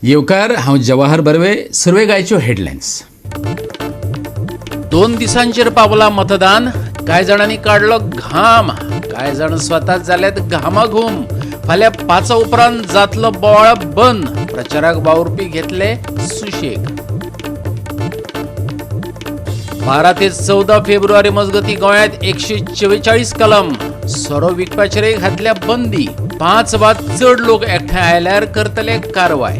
येवकार. हांव जवाहर बर्वे. सुरवेक आयच्यो हेडलायन्स. 2 दिसांचेर पावला मतदान. कांय जाणांनी काडलो घाम, कांय जाण स्वताच जाल्यात घामाघूम. फाल्यां 5 उपरांत जातलो बोवाळ बंद. प्रचाराक वावुरपी घेतले सुशेग. 12 ते 14 फेब्रुवारी मजगती गोंयांत 144 कलम. सोरो विकपाचेरय घातल्या बंदी. 5 वा चड लोक एकठांय आयल्यार करतले कारवाय.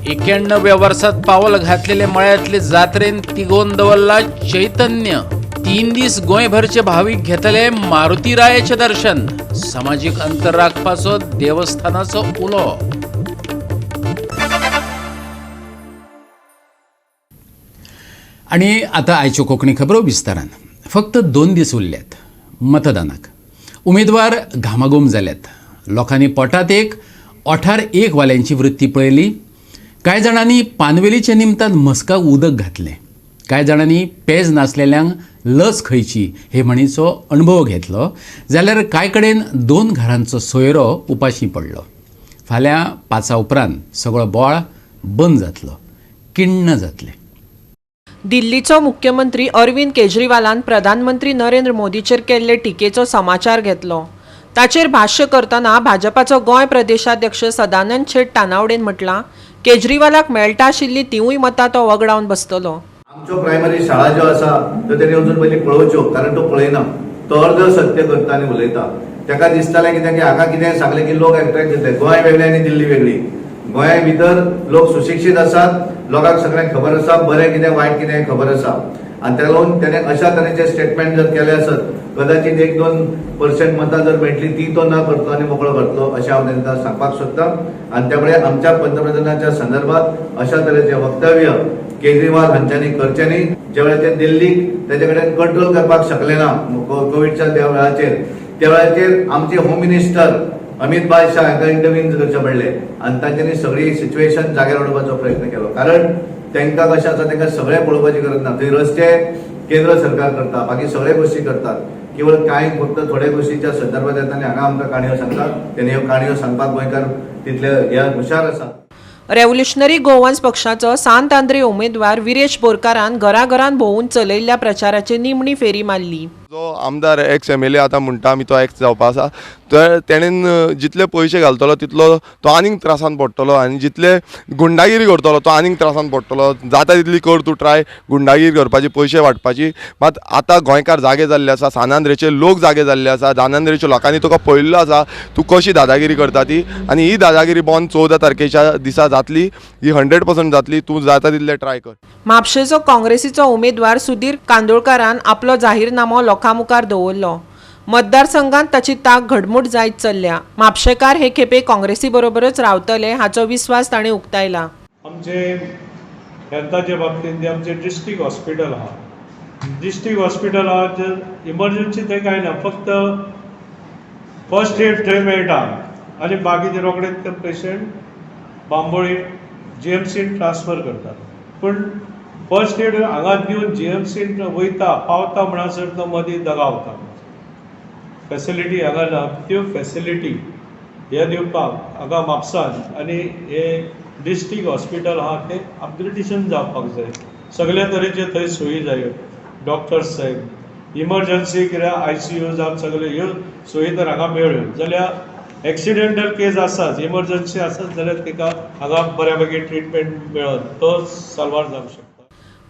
91व्या वर्सात पावल घातलेले मळ्यातले जात्रेन तिगोवन दवरला चैतन्य. 3 दीस गोंयभरचे भावीक घेतले मारुतीरायाचे दर्शन. समाजीक अंतर राखपाचो देवस्थानाचो उलो. आनी आतां आयच्यो कोंकणी खबरो विस्तारान. फक्त 2 दीस उरल्यात मतदानाक. उमेदवार घामाघूम जाल्यात. लोकांनी पोटात एक ओठार एक वाल्यांची वृत्ती पळयली. कांय जाणांनी पानवेलीच्या निमतान म्हस्काक उदक घातलें. कांय जाणांनी पेज नासलेल्यांक लस खंयची हे म्हणीचो अणभव घेतलो. जाल्यार कांय कडेन 2 घरांचो सोयरो उपाशी पडलो. फाल्यां 5 उपरांत सगळो बोवाळ बंद जातलो, किण्ण जातलें. दिल्लीचो मुख्यमंत्री अरविंद केजरीवालान प्रधानमंत्री नरेंद्र मोदीचेर केल्ले टिकेचो समाचार घेतलो. ताचेर भाष्य करतना भाजपाचो गोंय प्रदेशाध्यक्ष सदानंद शेट तानावडेन म्हटलां, केजरीवालाक मेळटा आशिल्ली तिवूय मतां तो वगडावन बसतलो. आमच्यो प्रायमरी शाळा ज्यो आसा त्यो तेणी वचून पयलीं पळोवच्यो, कारण तो पळयना, तो अर्द सत्य करता आनी उलयता. ताका दिसतालें कितें की हांगा कितें सांगलें की लोक एट्रेक्ट जातले. गोंय वेगळें आनी दिल्ली वेगळी. गोंया भितर लोक सुशिक्षीत आसात, लोकांक सगळ्यांक खबर आसा बरें कितें वायट कितें खबर आसा. आनी ताका लागून तेणें अशा तरेचे स्टेटमेंट जर केले आसत, कदाचित 1-2% मतां जर मेळटली ती तो ना करतलो आनी मोकळो करतलो अशें हांव तांकां सांगपाक सोदता. आनी त्यामुळे आमच्या पंतप्रधानाच्या संदर्भात अशा तरेचे वक्तव्य केजरीवाल हांच्यांनी करचें न्ही. ज्या वेळाचेर दिल्लीक तेजे कडेन कंट्रोल करपाक शकले ना कोविडच्या त्या वेळाचेर, त्या वेळाचेर आमचे होम मिनिस्टर अमित भाई शाह हांकां इंटरव्हीन करचें पडलें आनी तांच्यांनी सगळी सिच्युएशन जाग्यार हाडपाचो प्रयत्न केलो. कारण तांकां कशें आसा, तांकां सगळें पळोवपाची गरज ना. थंय रस्ते केंद्र सरकार करता, बाकी सगळे गोश्टी करतात. केवळ कांय फक्त थोड्या गोश्टीच्या संदर्भात येता आनी हांगा आमकां काणयो सांगतात. तेणी ह्यो काणयो सांगपाक गोंयकार तितले हे हुशार आसात. रेव्होल्युशनरी गोवन्स पक्षाचो सांत आंद्रे उमेदवार विरेश बोरकारान घराघरान भोंवून चलयल्ल्या प्रचाराची निमणी फेरी मारली. जो आमदार एक्स एम एल ए आतां म्हणटा आमी तो एक्स जावपा आसा, तर तेणेन जितले पयशे घालतलो तितलो तो आनीक त्रासान पडटलो आनी जितले गुंडागिरी करतलो तो आनीक त्रासान पडटलो. जाता तितली कर तूं ट्राय गुंडागिरी करपाची, पयशे वांटपाची. मात आतां गोंयकार जागे जाल्ले आसा, सान आंद्रेचे लोक जागे जाल्ले आसा. सान आंद्रेच्या लोकांनी तुका पळयल्लो आसा तूं कशी दादागिरी करता ती, आनी ही दादागिरी बंद 14 तारखेच्या दिसा जातली, ही 100% जातली. तूं जाता तितले ट्राय कर. म्हापशेचो काँग्रेसीचो उमेदवार सुधीर कांदोळकारान आपलो जाहीरनामो लोकां मुखार दवरलो. मतदारसंघात ताची तांक घटमूट जायत चल्ल्या. म्हापशेकार हे खेपे काँग्रेसी बरोबरच रावतले हाचो विस्वास ताणें उक्तायला. आमचे हेल्थाच्या बाबतींत आमचे डिस्ट्रिक्ट हॉस्पिटल आहा. डिस्ट्रिक्ट हॉस्पिटल आहा, इमर्जन्सी थंय कांय ना, फक्त फर्स्ट एड थंय मेळटा आनी बाकीचे रोखडे ते पेशंट बांबोळी जीएमसीन ट्रान्सफर करतात. पूण फर्स्ट एड हांगा दिवन जीएमसीन वयता पावता म्हणसर तो मदीं दगावता. फॅसिलिटी हांगा ना. त्यो फॅसिलिटी हे दिवपाक हांगा म्हापसान आनी हे डिस्ट्रिक्ट हॉस्पिटल आहा तें अपग्रेडेशन जावपाक जाय. सगल्या तरेचे थंय सोयी जायो, डॉक्टर्स जाय, इमर्जन्सी कितें आयसीयू जावं सगळे ह्यो सोयी तर हांगा मेळ्ळ्यो जाल्यार एक्सिडेंटल केस आसात, इमर्जन्सी आसत जाल्यार तिका हांगा बऱ्या पैकी ट्रिटमेंट मेळत तो साल्वार जावंक शकता.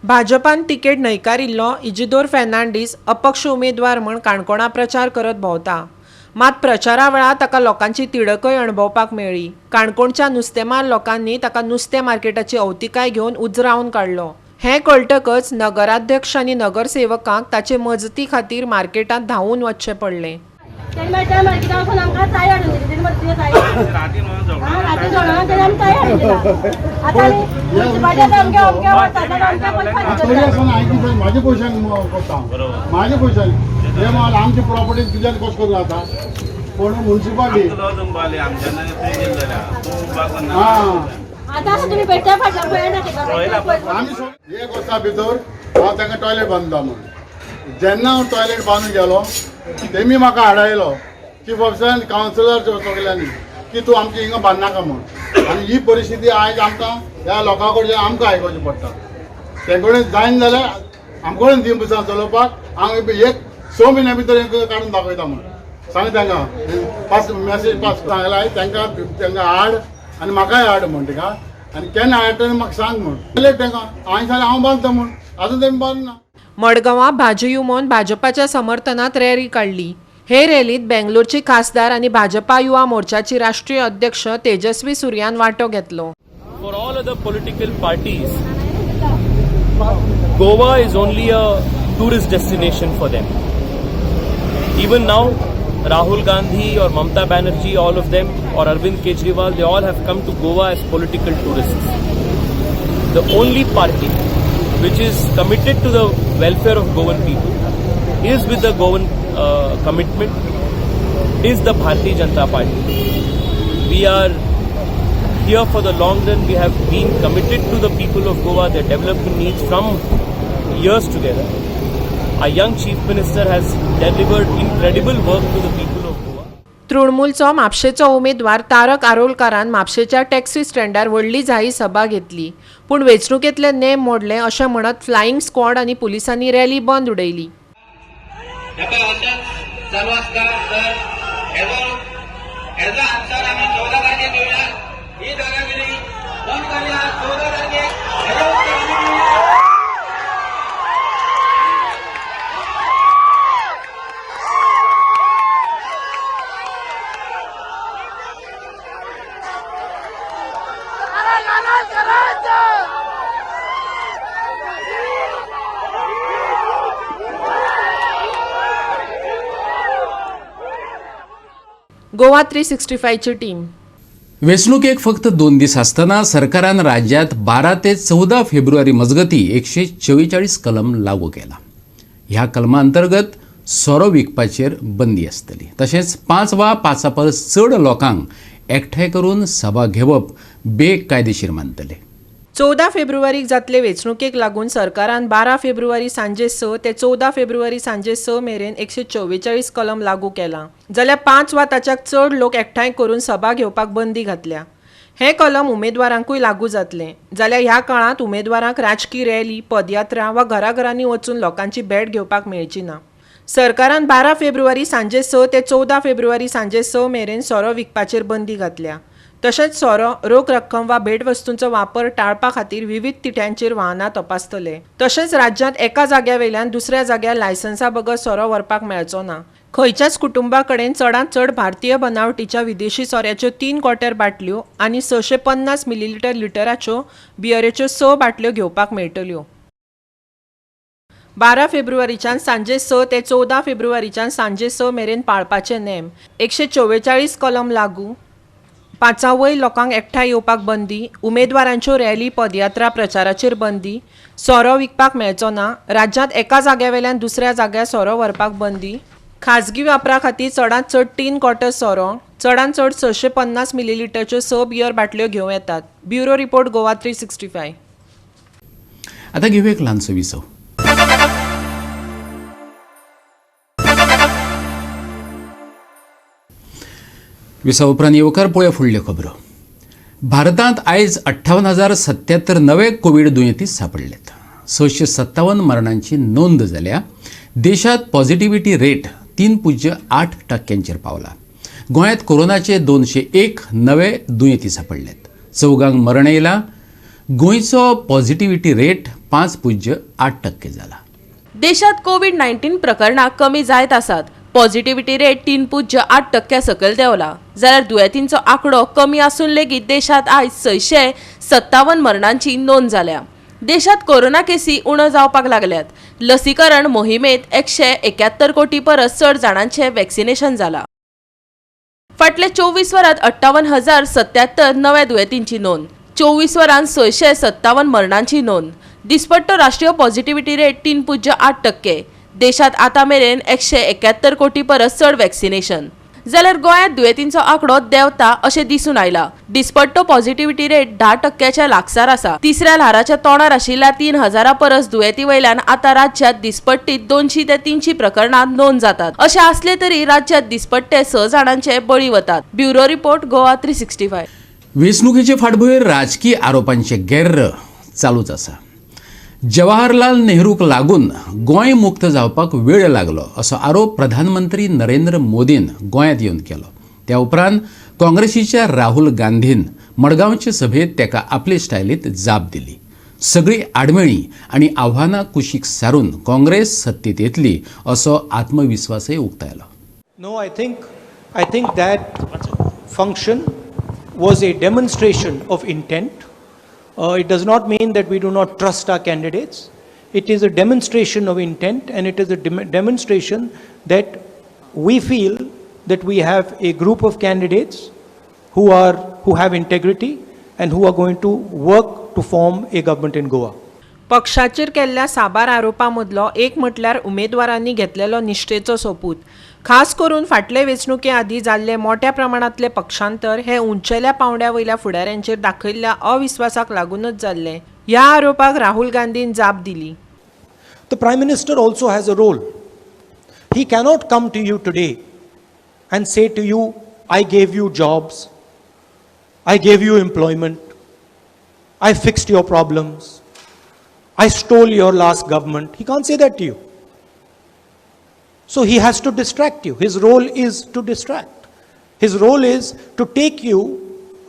भाजपान तिकेट न्हयकारिल्लो इजिदोर फेर्नांडीस अपक्ष उमेदवार म्हूण काणकोणा प्रचार करत भोंवता. मात प्रचारा वेळार ताका लोकांची तिडकय अणभवपाक मेळ्ळी. काणकोणच्या नुस्तेमार लोकांनी ताका नुस्तें मार्केटाची अवतिकाय घेवन उजरावन काडलो. हें कळटकच नगराध्यक्ष आनी नगरसेवकांक ताचे मजती खातीर मार्केटांत धांवून वचचें पडलें. तेणी मागीर त्या मार्केटान वचून आमकां चाय हाडून दिली. तेणी म्हणलें तुवें चाय राती झोडून तेणी आमकां चाय हाडून दिला. आतां आमी मुन्सिपालिटी अमके अमके वतात आमचे पयशे. तरी आसतना हांवें कितें म्हाज्या पयशान करता हांव, म्हाज्या पयशान हे माल आमची प्रॉपर्टी तुज्यान कशें करून जाता? पूण मुन्सिपालिटी आं. आतां तुमी बेठ्या फाटल्यान पळयना. आमी एक वर्सा भितर हांव तांकां टॉयलेट बांदता म्हूण जेन्ना हांव टॉयलेट बांदून गेलो, तेमी म्हाका हाडायलो, चीफ ऑफिसर आनी कावन्सिलर सगल्यांनी. की तूं आमची हिंगा बांदनाका म्हूण. आनी ही परिस्थिती आयज आमकां ह्या लोकां कडच्यान आमकां आयकोची पडटा. तें कडेन जायना जाल्यार आमचे कडेन दी पयसा चलोवपाक हांव एक 6 म्हयन्या भितर काडून दाखयता म्हूण सांग तांकां. पास मॅसेज पास सांगला तांकां, तांकां हाड आनी म्हाकाय हाड म्हण ताका, आनी केन्ना हाडटा म्हाका सांग म्हूण. तांकां हांवें सांगलें हांव बांदता म्हूण, आजून तेमी बांदना. मडगांवां भाजयुमोन भाजपाच्या समर्थनात रॅली काडली. हे रॅलींत बेंगलोरची खासदार आनी भाजपा युवा मोर्चाची राष्ट्रीय अध्यक्ष तेजस्वी सूर्यान वांटो घेतलो. For all other political parties, Goa is only a tourist destination for them. Even now, Rahul Gandhi or Mamata Banerjee, all of them, or Arvind Kejriwal, they all have come to Goa as political tourists. The only party which is committed to the welfare of Goan people, is with the Goan commitment, is the Bharatiya Janata Party. We are here for the long run. We have been committed to the people of Goa, their development needs from years together. Our young Chief Minister has delivered incredible work to the people of Goa. तृणमूलचो म्हापशेचो उमेदवार Tarak आरोलकारान म्हापशेच्या taxi स्टँडार व्हडली जाहीर सभा घेतली, पूण वेंचणुकेंतले नेम मोडले अशें म्हणत फ्लायिंग स्क्वॉड आनी पुलिसांनी रॅली बंद उडयली. चालू आसता तर हेजो आन्सर आमी 14 तारखेक घेवया. ही दादागिरी बंद करूया. 14 तारखेक हेजो उत्तर आमी दिवया. गोवा 365 ची टीम. वेंचणुकेक फक्त 2 दीस आसतना सरकारान राज्यांत 12 ते 14 फेब्रुवारी मजगती 144 कलम लागू केला. ह्या कलमा अंतर्गत सोरो विकपाचेर बंदी आसतली. तशेंच 5 वा 5 परस चड लोकांक एकठांय करून सभा घेवप बेकायदेशीर मानतले. 14 फेब्रुवारीक जातले वेंचणुकेक लागून सरकारान 12 फेब्रुवारी सांजे 6 ते 14 फेब्रुवारी सांजे 6 मेरेन 144 कलम लागू केला. जाल्यार 5 वा ताच्याक चड लोक एकठांय करून सभा घेवपाक बंदी घातल्या. हें कलम उमेदवारांकूय लागू जातलें. जाल्यार ह्या काळांत उमेदवारांक राजकी रॅली, पदयात्रा वा घराघरांनी वचून लोकांची भेट घेवपाक मेळची ना. सरकारान 12 फेब्रुवारी सांजे 6 ते 14 फेब्रुवारी सांजे 6 मेरेन सोरो विकपाचेर बंदी घातल्या. तशेंच सोरो, रोख रक्कम वा भेटवस्तूंचो वापर टाळपा खातीर विविध तिठ्यांचेर वाहनां तपासतले. तशेंच राज्यांत एका जाग्या वयल्यान दुसऱ्या जाग्यार लायसन्सा बगर सोरो व्हरपाक मेळचो ना. खंयच्याच कुटुंबा कडेन चडांत चड भारतीय बनावटीच्या विदेशी सोऱ्याच्यो 3 क्वॉर्टर बाटल्यो आनी 650 मिलीलिटर लिटराच्यो बियरेच्यो 6 बाटल्यो घेवपाक मेळटल्यो. 12 फेब्रुवारीच्यान सांजे 6 ते 14 फेब्रुवारीच्यान सांजे 6 मेरेन पाळपाचे नेम. 144 कलम लागू. 5 वयर लोकांक एकठांय येवपाक बंदी, उमेदवारांच्यो रॅली, पदयात्रा, प्रचाराचेर बंदी, सोरो विकपाक मेळचो ना, राज्यांत एका जाग्या वयल्यान दुसऱ्या जाग्यार सोरो व्हरपाक बंदी, खाजगी वापरा खातीर चडांत चड 3 क्वॉर्टर सोरो, चडांत चड 650 मिलीलिटरच्यो 6 बियर बाटल्यो घेवं येतात. Bureau report, Goa 365. आतां घेवया एक ल्हानसो विसव. विसा उपरांत येवकार पळोवया फुडल्यो खबरो. भारतांत आयज 58,077 नवे कोवीड दुयेंती सांपडल्यात. 657 मरणांची नोंद जाल्या. देशांत पॉझिटिव्हिटी रेट 3.8% पावला. गोंयांत कोरोनाचे 201 नवे दुयेंती सांपडल्यात. 4 मरण येयला. गोंयचो पॉझिटिव्हिटी रेट 5.8% जाला. देशांत कोवीड-19 प्रकरणां कमी जायत आसात. पॉझिटिव्हिटी रेट 3.8% सकयल देंवला. जाल्यार दुयेंतींचो आंकडो कमी आसून लेगीत देशांत आयज 657 मरणांची नोंद जाल्या. देशांत कोरोना केसी उण्यो जावपाक लागल्यात. लसीकरण मोहिमेंत 171 कोटी परस चड जाणांचें वॅक्सिनेशन जालां. फाटल्या 24 वरांत 58,077 नव्या दुयेंतींची नोंद. 24 वरांत 657 मरणांची नोंद. दिसपट्टो राष्ट्रीय पॉझिटिव्हिटी रेट 3.8%. देशांत आतां मेरेन 171 कोटी परस चड वॅक्सिनेशन. जाल्यार गोंयांत दुयेंतींचो आंकडो देंवता अशें दिसून आयला. दिसपट्टो पॉझिटिव्हिटी रेट 10% लागसार आसा. तिसऱ्या ल्हाराच्या तोंडार आशिल्ल्या 3000 परस दुयेंती वयल्यान आतां राज्यांत दिसपट्टी 200 ते 300 प्रकरणां नोंद जातात. अशें आसलें तरी राज्यांत दिसपट्टे 6 जाणांचे बळी वतात. Bureau report, Goa 365. वेंचणुकेचे फाटभुंयेर राजकी आरोपांचे गेर्र चालूच आसा. जवाहरलाल नेहरूक लागून गोंय मुक्त जावपाक वेळ लागलो असो आरोप प्रधानमंत्री नरेंद्र मोदीन गोंयांत येवन केलो. त्या उपरांत काँग्रेसीच्या राहुल गांधीन मडगांवचे सभेत ताका आपले स्टायलीत जाप दिली. सगळीं आडमेळीं आनी आव्हानां कुशीक सारून काँग्रेस सत्तेत येतली असो आत्मविस्वासय उक्तायलो. No, I think that function was a demonstration of intent. It does not mean that we do not trust our candidates. It is a demonstration of intent, and it is a demonstration that we feel that we have a group of candidates who have integrity and who are going to work to form a government in Goa. पक्षाचेर केल्ल्या साबार आरोपां मदलो एक म्हटल्यार उमेदवारांनी घेतलेलो निश्ठेचो सोपूत. खास करून फाटले वेंचणुके आदीं जाल्ले मोट्या प्रमाणांतले पक्षांतर हे उंचेल्या पांवड्या वयल्या फुडाऱ्यांचेर दाखयल्ल्या अविस्वासाक लागूनच जाल्ले. ह्या आरोपाक राहुल गांधीन जाप दिली. The Prime Minister also has a role. He cannot come to you today and say to you, "I gave you jobs, I gave you employment, I fixed your problems, I stole your last government." He can't say that to you. So he has to distract you. His role is to distract. His role is to take you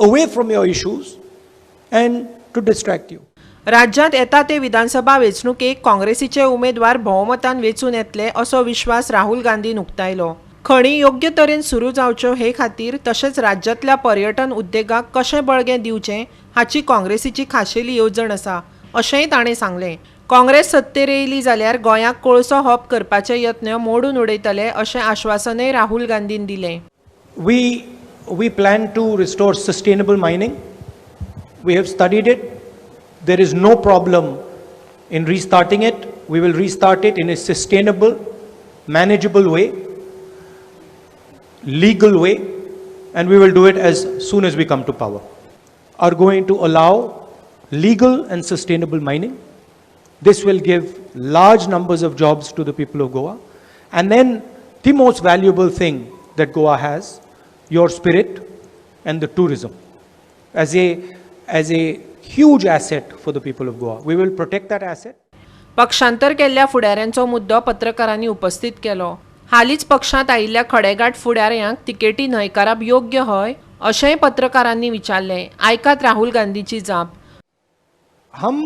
away from your issues and to distract you. राज्यांत येता ते विधानसभा वेंचणुकेक काँग्रेसीचे उमेदवार भोवमतान वेंचून येतले असो विश्वास राहुल गांधीन उक्तायलो. खणी योग्य तरेन सुरू जावच्यो हे खातीर तशेंच राज्यांतल्या पर्यटन उद्देगाक कशें बळगें दिवचें हाची काँग्रेसीची खाशेली येवजण आसा अशेंय ताणें सांगलें. काँग्रेस सत्तेर येयली जाल्यार गोंयाक कोळसो हब करपाचे यत्न मोडून उडयतले अशें आश्वासनय राहुल गांधीन दिलें. We plan to restore sustainable mining. We have studied it. There is no problem in restarting it. We will restart it in a sustainable, manageable way, legal way, and we will do it as soon as we come to power. Are going to allow legal and sustainable mining. This will give large numbers of jobs to the people of Goa. And then the most valuable thing that Goa has, your spirit and the tourism as a huge asset for the people of Goa. We will protect that asset. पक्षांतर केल्ल्या फुडाऱ्यांचो मुद्दो पत्रकारांनी उपस्थित केलो. हालींच पक्षांत आयिल्ल्या खडेगांठ फुडाऱ्यांक तिकेटी न्हयकारप योग्य हय अशेंय पत्रकारांनी विचारलें. आयकात राहुल गांधीची जाप. हम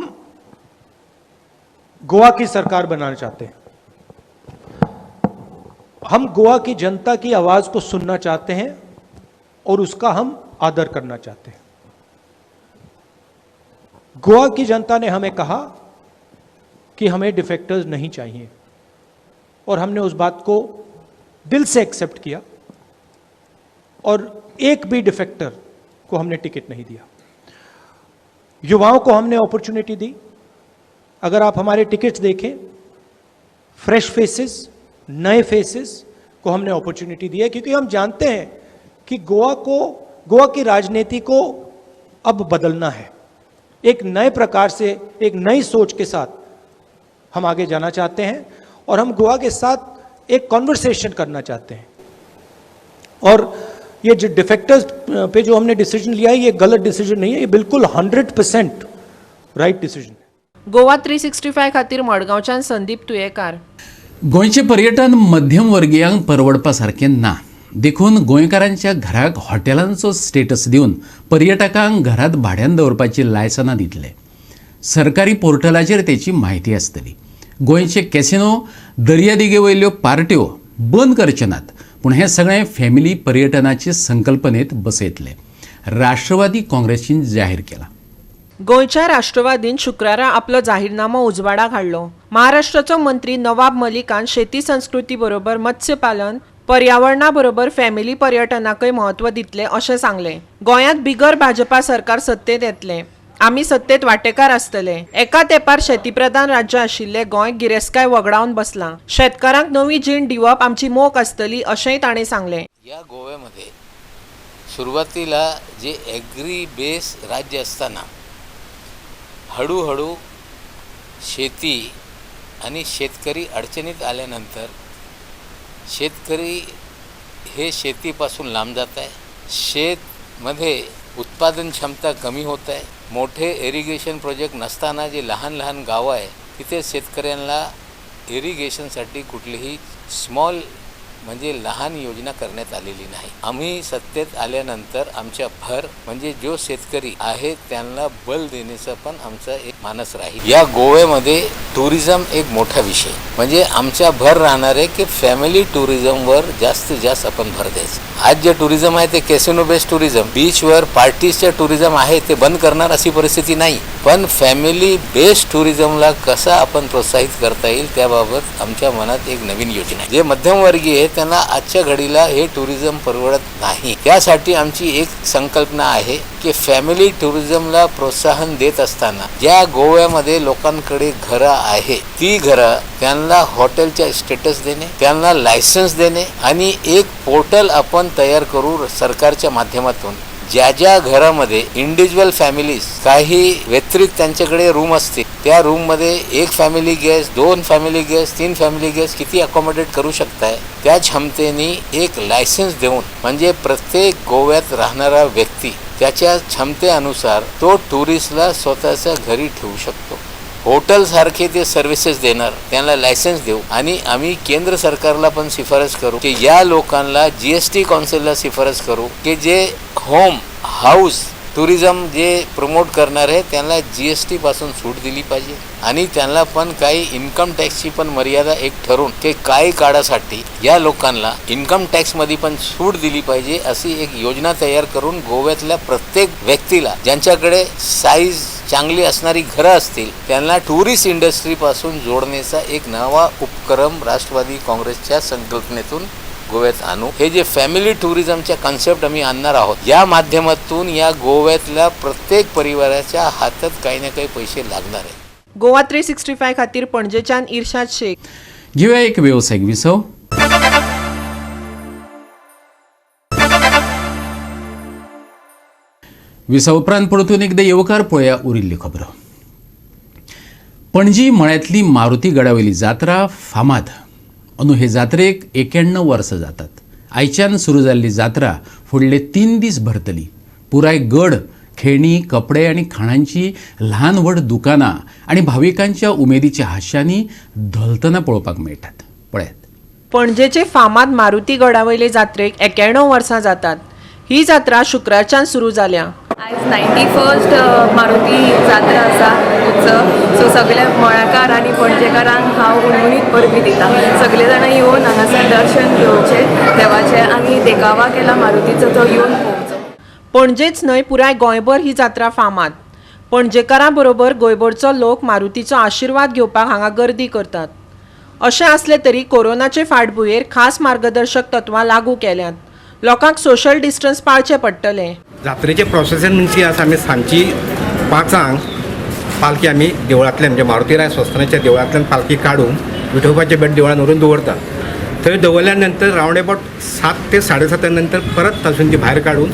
गोवा की सरकार बनाना चाहते हैं. हम गोवा की जनता की आवाज को सुनना चाहते हैं और उसका हम आदर करना चाहते हैं. गोवा की जनता ने हमें कहा कि हमें डिफेक्टर्स नहीं चाहिए और हमने उस बात को दिल से एक्सेप्ट किया और एक भी डिफेक्टर को हमने टिकट नहीं दिया. युवाओं को हमने अपॉर्चुनिटी दी. अगर आप हमारे टिकट्स देखें, फ्रेश फेसेस, नए फेसेस को हमने अपॉर्चुनिटी दी है, क्योंकि हम जानते हैं कि गोवा को, गोवा की राजनीति को अब बदलना है. एक नए प्रकार से, एक नई सोच के साथ हम आगे जाना चाहते हैं और हम गोवा के साथ एक कॉन्वर्सेशन करना चाहते हैं. और ये जो डिफेक्टर्स पे जो हमने डिसीजन लिया है, ये गलत डिसीजन नहीं है. ये बिल्कुल 100% राइट डिसीजन है. गोवा 365 खातीर मडगांवच्यान संदीप तुयेकार. गोंयचें पर्यटन मध्यम वर्गियांक परवडपा सारकें ना, देखून गोंयकारांच्या घराक हॉटेलांचो स्टेटस दिवन पर्यटकांक घरात भाड्यान दवरपाची लायसनां दितले. सरकारी पोर्टलाचेर तेची म्हायती आसतली. गोंयचे कॅसिनो, दर्यादेगे वयल्यो पार्ट्यो बंद करचे नात, पूण हें सगळें फॅमिली पर्यटनाचे संकल्पनेत बसयतले, राष्ट्रवादी काँग्रेसीन जाहीर केलां. गोंयच्या राष्ट्रवादीन शुक्रारा आपलो जाहीरनामो उजवाडाक हाडलो. महाराष्ट्राचो मंत्री नवाब मलिकान शेती संस्कृती बरोबर मत्स्यपालन, पर्यावरणा बरोबर फॅमिली पर्यटनाकय म्हत्व दितले अशें सांगलें. गोंयांत बिगर भाजपा सरकार सत्तेत येतलें, आमी सत्तेत वांटेकार आसतले. एका तेंपार शेतीप्रधान राज्य आशिल्लें गोंय गिरेस्तकाय वगडावन बसलां. शेतकारांक नवी जीण दिवप आमची मोख आसतली अशेंय ताणें सांगलें. या गोव्यामध्ये सुरुवातीला जे ॲग्री बेस राज्य असताना हळूहळू शेती आणि शेतकरी अडचणीत आल्यानंतर शेतकरी हे शेतीपासून लांब जात आहे. शेतमध्ये उत्पादन क्षमता कमी होत आहे. मोठे इरिगेशन प्रोजेक्ट नसताना जे लहान लहान गावं आहे तिथे शेतकऱ्यांना इरिगेशनसाठी कुठलीही स्मॉल म्हणजे लहान योजना करण्यात आलेली नाही. आम्ही सत्तेत आल्यानंतर आमच्या भर म्हणजे जो शेतकरी आहे त्यांना बल देण्याचा पण आमचा एक मानस राहील. या गोव्यामध्ये टुरिझम एक मोठा विषय म्हणजे आमच्या भर राहणार आहे की फॅमिली टुरिझमवर जास्तीत जास्त आपण भर द्यायचं. आज जे टुरिझम आहे ते कॅसिनो बेस्ड टुरिझम, बीचवर पार्टीजचं टुरिझम आहे ते बंद करणार अशी परिस्थिती नाही, पण फॅमिली बेस्ड टुरिझमला कसा आपण प्रोत्साहित करता येईल त्याबाबत आमच्या मनात एक नवीन योजना आहे. जे मध्यमवर्गीय आहे त्यांना आजच्या घडीला हे टुरिझम परवडत नाही, त्यासाठी आमची एक संकल्पना आहे की फॅमिली टुरिझमला प्रोत्साहन देत असताना ज्या गोव्यामध्ये लोकांकडे घरं आहे ती घरं त्यांना हॉटेलच्या स्टेटस देणे, त्यांना लायसन्स देणे आणि एक पोर्टल आपण तयार करू सरकारच्या माध्यमातून, ज्या ज्या घरामध्ये इंडिव्हिज्युअल फॅमिलीज काही व्यतिरिक्त त्यांच्याकडे रूम असते त्या रूममध्ये एक family guest, 2 family guest, 3 family guest किती अकोमोडेट करू शकताय त्या क्षमतेने एक लायसन्स देऊन म्हणजे प्रत्येक गोव्यात राहणारा व्यक्ती त्याच्या क्षमतेनुसार तो टुरिस्टला स्वतःच्या घरी ठेवू शकतो. हॉटेलसारखे ते सर्व्हिसेस देणार, त्यांना लायसन्स देऊ आणि आम्ही केंद्र सरकारला पण शिफारस करू की या लोकांना GST काउन्सिलला शिफारस करू की जे होम हाऊस टुरिझम जे प्रमोट करणार आहे त्यांना GST पासून सूट दिली पाहिजे आणि त्यांना पण काही इन्कम टॅक्सची पण मर्यादा एक ठरवून की काही काळासाठी या लोकांना इन्कम टॅक्समध्ये पण सूट दिली पाहिजे अशी एक योजना तयार करून गोव्यातल्या प्रत्येक व्यक्तीला ज्यांच्याकडे साईज चांगली असणारी घरं असतील त्यांना टुरिस्ट इंडस्ट्रीपासून जोडण्याचा एक नवा उपक्रम राष्ट्रवादी काँग्रेसच्या संकल्पनेतून गोव्यात आणू. हे जे फॅमिली टुरिझमच्या कॉन्सेप्ट आम्ही आणणार आहोत या माध्यमातून या गोव्यातल्या प्रत्येक परिवाराच्या हातात काही ना काही पैसे लागणार आहेत. गोवा 365 खातीर पणजेच्यान इर्शाद शेख. घेऊया एक व्यावसायिक विसव. विसव उपरांत परतून एकदा येवकार पळोवया उरिल्ल्यो खबरो. पणजी मळ्यांतली मारुती गडावयली जात्रा फामाद. अंदू हे जात्रेक 91 वर्सां जातात. आयच्यान सुरू जाल्ली जात्रा फुडले 3 दीस भरतली. पुराय गड खेळणी, कपडे आनी खाणांची ल्हान व्हड दुकानां आनी भाविकांच्या उमेदीच्या हाश्यांनी धोलतना पळोवपाक मेळटात. पळयात. पणजेचे फामाद मारुती गडावयले जात्रेक 91 वर्सां जातात. ही जात्रा शुक्रारच्यान सुरू जाल्या. आयज 91st Maruti जात्रा आसा उत्सव. सो सगळे मळाकार आनी पणजेकारांक हांव हुनहुनीत परबी दिता. सगळे जाणां येवन हांगासर दर्शन घेवचें देवाचें आनी देखावा केला मारुतीचो तो येवन पळोवचो. पणजेच न्हय पुराय गोंयभर ही जात्रा फामाद. पणजेकारां बरोबर गोंयभरचो लोक मारुतीचो आशिर्वाद घेवपाक हांगा गर्दी करतात. अशें आसलें तरी कोरोनाचे फाटभुंयेर खास मार्गदर्शक तत्वां लागू केल्यांत. लोकांक सोशल डिस्टन्स पाळचें पडटलें. जात्रेचें प्रोसेसन म्हणजे आसा, आमी सांजची 5 पालखी आमी देवळांतल्यान म्हणजे मारुतीराय संस्थानाच्या देवळांतल्यान पालखी काडून विठोबाच्या बेट देवळान व्हरून दवरता. थंय दवरल्या नंतर रावंड अबाउट 7 ते 7:30 नंतर परत थंयसून ती भायर काडून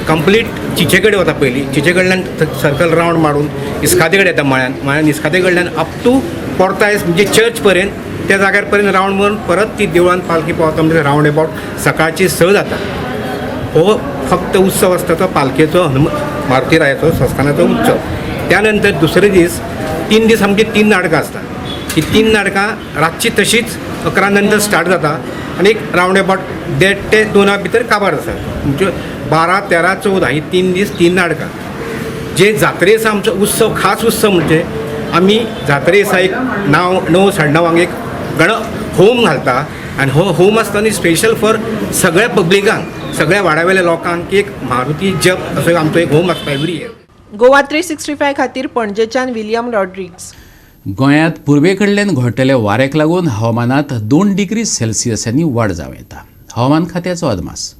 कंप्लीट चिचे कडेन वता. पयलीं चिचे कडल्यान सर्कल रावंड मारून इस्कादे कडेन येता मळ्यान, मळ्यान इस्कादे कडल्यान अप टू पोर्तायस म्हणजे चर्च पर्यंत त्या जाग्यार पर्यंत रावंड मारून परत ती देवळान पालखी पावता. म्हणजे रावंड अबाउट सकाळची 6 जाता. हो फक्त उत्सव आसता तो पालखेचो, मारुतीरायाचो संस्थानाचो उत्सव. त्यानंतर दुसरे दीस 3 दीस आमची 3 नाटकां आसता. ही 3 नाटकां रातची तशीच 11 नंतर स्टार्ट जाता आनी एक रावंड अबाउट 1:30 ते 2 भितर काबार आसा. म्हणजे 12, 13, 14 ही 3 दीस 3 नाटकां. जे जात्रे दिसा आमचो उत्सव खास उत्सव म्हणजे आमी जात्रे दिसा एक 9, 9:30 एक गण होम घालता आनी हो होम आसता न्ही स्पेशल फॉर सगळ्या पब्लिकांक, सगळ्या वाड्यावेल्या लोकांक की एक मारुती जप असो आमचो एक होम आसता एवरी इयर. गोवा 365 खातीर पणजेच्यान विलियम रॉड्रिग्स. गोंयांत पुर्वे कडल्यान घोळटल्या वाऱ्याक लागून हवामानांत 2 डिग्री सेल्सियसांनी वाड जावं येता. हवामान खात्याचो अदमास.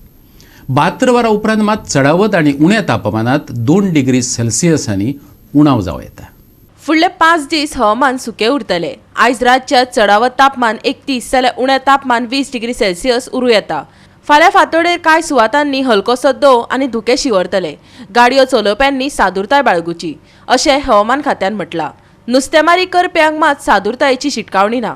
72 वरां उपरांत मात चडावत आनी उण्या तापमानांत 2 डिग्री सेल्सियसांनी उणाव जावं येता. फुडले 5 दीस हवामान सुकें उरतलें. आयज राज्यात चडावत तापमान 31 जाल्यार उण्या तापमान 20 डिग्री सेल्सियस उरूं येता. फाल्यां फांतोडेर कांय सुवातांनी हलकोसो दंव आनी धुकें शिंवरतले. गाडयो चलोवप्यांनी सादुरताय बाळगुची अशें हवामान खात्यान म्हटलां. नुस्तेमारी करप्यांक मात सादुरतायेची शिटकावणी ना.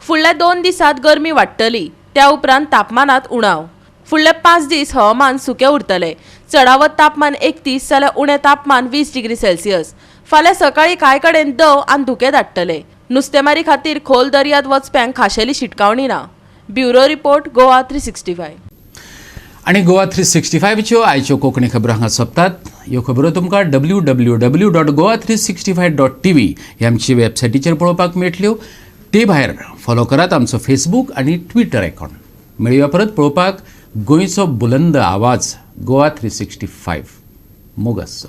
फुडल्या 2 दिसांत गरमी वाडटली, त्या उपरांत तापमानांत उणाव. फुडले 5 दीस हवामान सुकें उरतलें. चडावत तापमान 31 जाल्यार उणें तापमान 20 डिग्री सेल्सियस. फाल्यां सकाळीं कांय कडेन दंव आनी धुकें धाडटले. नुस्तेमारी खातीर खोल दर्यांत वचप्यांक खाशेली शिटकावणी ना. Bureau report, Goa 365. आनी गोवा 365च्यो आयच्यो कोंकणी खबरो हांगा सोंपतात. ह्यो खबरो तुमकां www.goa365.tv ह्या आमची वेबसायटीचेर पळोवपाक मेळटल्यो. ते भायर फॉलो करात आमचो फेसबूक आनी ट्विटर अकावंट. मेळुया परत पळोवपाक गोंयचो बुलंद आवाज गोवा 365. मोग आसचो.